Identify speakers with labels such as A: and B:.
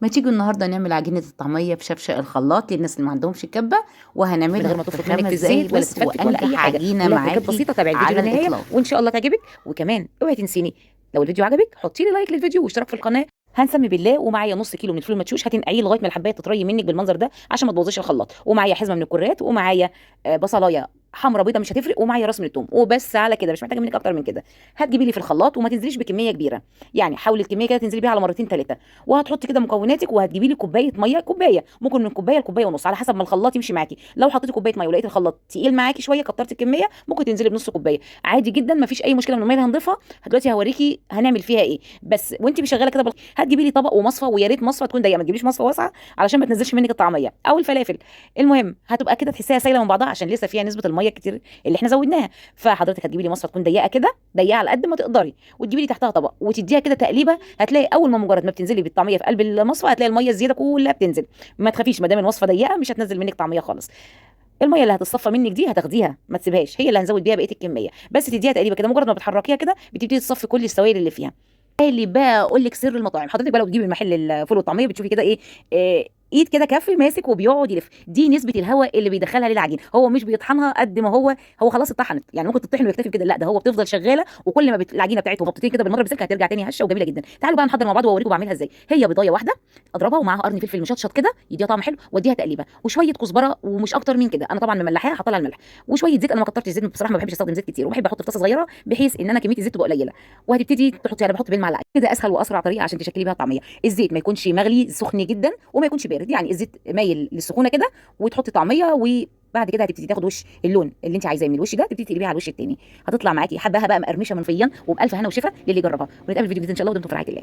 A: ما تيجوا النهارده نعمل عجينه الطعمية في شفشق الخلاط للناس اللي ما عندهمش كبه،
B: من
A: وهنعملها
B: غير ما
A: في
B: تفرط منك في
A: 5
B: الزيت
A: دقايق
B: ولا
A: بس،
B: تتفتفت ولا اي
A: وانجح
B: حاجة،
A: عجينه
B: كلها تركات
A: معاكي
B: بسيطة. تابعي الفيديو
A: على
B: للنهاية
A: الاطلاق.
B: وان شاء الله تعجبك. وكمان اوعي تنسيني، لو الفيديو عجبك حطي لي like للفيديو واشتراك في القناة. هنسمي بالله. ومعايا نص كيلو من الفول المدشوش هتنقعيه لغاية ما الحبايه تطري منك بالمنظر ده عشان ما تبوظيش الخلاط. ومعايا حزمه من الكرات، ومعايا بصلايه حمرا بيضة مش هتفرق، ومعايا راس من الثوم، وبس على كده، مش محتاجه منك اكتر من كده. هتجيبي لي في الخلاط وما تنزليش بكمية كبيرة، يعني حاولي الكمية كده تنزلي بيها على مرتين ثلاثة. وهتحطي كده مكوناتك، وهتجيبي لي كوباية مية، كوباية ممكن من كوباية لكوبايه ونص على حسب ما الخلاط يمشي معاكي. لو حطيتي كوباية مية ولقيتي الخلاط تقيل معاكي شوية كترتي الكمية، ممكن تنزلي بنص كوباية عادي جدا، مفيش اي مشكلة من المية اللي هنضيفها. دلوقتي هوريكي هنعمل فيها ايه. بس وانت شغالة كده هتجيبي لي طبق ومصفى، ويا ريت مصفى تكون ضيقه، ما تجيبيش مصفى واسعة علشان ما تنزلش منك الطعمية او الفلافل. المهم هتبقى كده تحسيها سايله من بعضها عشان لسه فيها نسبه المية كتير اللي احنا زودناها. فحضرتك هتجيبي لي مصفى تكون ضيقه كده، ضيقه على قد ما تقدري، وتجيبي لي تحتها طبق وتديها كده تقليبه. هتلاقي اول ما مجرد ما بتنزلي بالطعميه في قلب المصفى هتلاقي المية الزيادة كلها بتنزل. ما تخافيش، ما دام المصفى ضيقه مش هتنزل منك طعميه خالص. المية اللي هتتصفى منك دي هتاخديها ما تسيبهاش، هي اللي هنزود بيها بقية الكمية. بس تديها تقليبه كده، مجرد ما بتحركيها كده بتبتدي تصفي كل السوائل اللي فيها. اللي بقى اقول لك سر المطاعم، حضرتك بقى لو تجيبي محل الفول والطعميه بتشوفي كده ايه، ايد كده كف ماسك وبيقعد يلف، دي نسبه الهواء اللي بيدخلها للعجين. هو مش بيطحنها قد ما هو خلاص اتطحنت، يعني ممكن تطحن ويكتفي بكده، لا ده هو بتفضل شغالة، وكل ما العجينة بتاعته خبطتين كده بالمضرب بسلك هترجع تاني هشه وجميلة جدا. تعالوا بقى نحضر مع بعض واوريكم بعملها ازاي. هي بيضايه واحدة اضربها ومعاها قرن فلفل مشطشط كده يديها طعم حلو، واديها تقليبه وشوية كزبره ومش اكتر من كده. انا طبعا مملحاها حاطه لها الملح وشوية زيت. انا ما كترتش زيت بصراحة، ما بحبش استخدم زيت كتير، وبحب احط في طاسه صغيرة بحيث ان انا كمية الزيت تبقى قليله. وهتبتدي تحطي، انا بحط بالمعلقه كده، اسهل واسرع طريقه عشان تشكلي بيها الطعمية. الزيت ما يكونش مغلي سخن جدا وما يكونش بارد، يعني الزيت مايل للسخونه كده، وتحطي طعميه. وبعد كده هتبتدي تاخد وش اللون اللي انت عايزاه من الوش ده، تبتدي تقلبيها على الوش التاني، هتطلع معاكي حباها بقى مقرمشه منفيا، وبالف هنا وشفا للي يجربها. ونتقابل في فيديو جديد ان شاء الله، ودمتم في رعاية الله.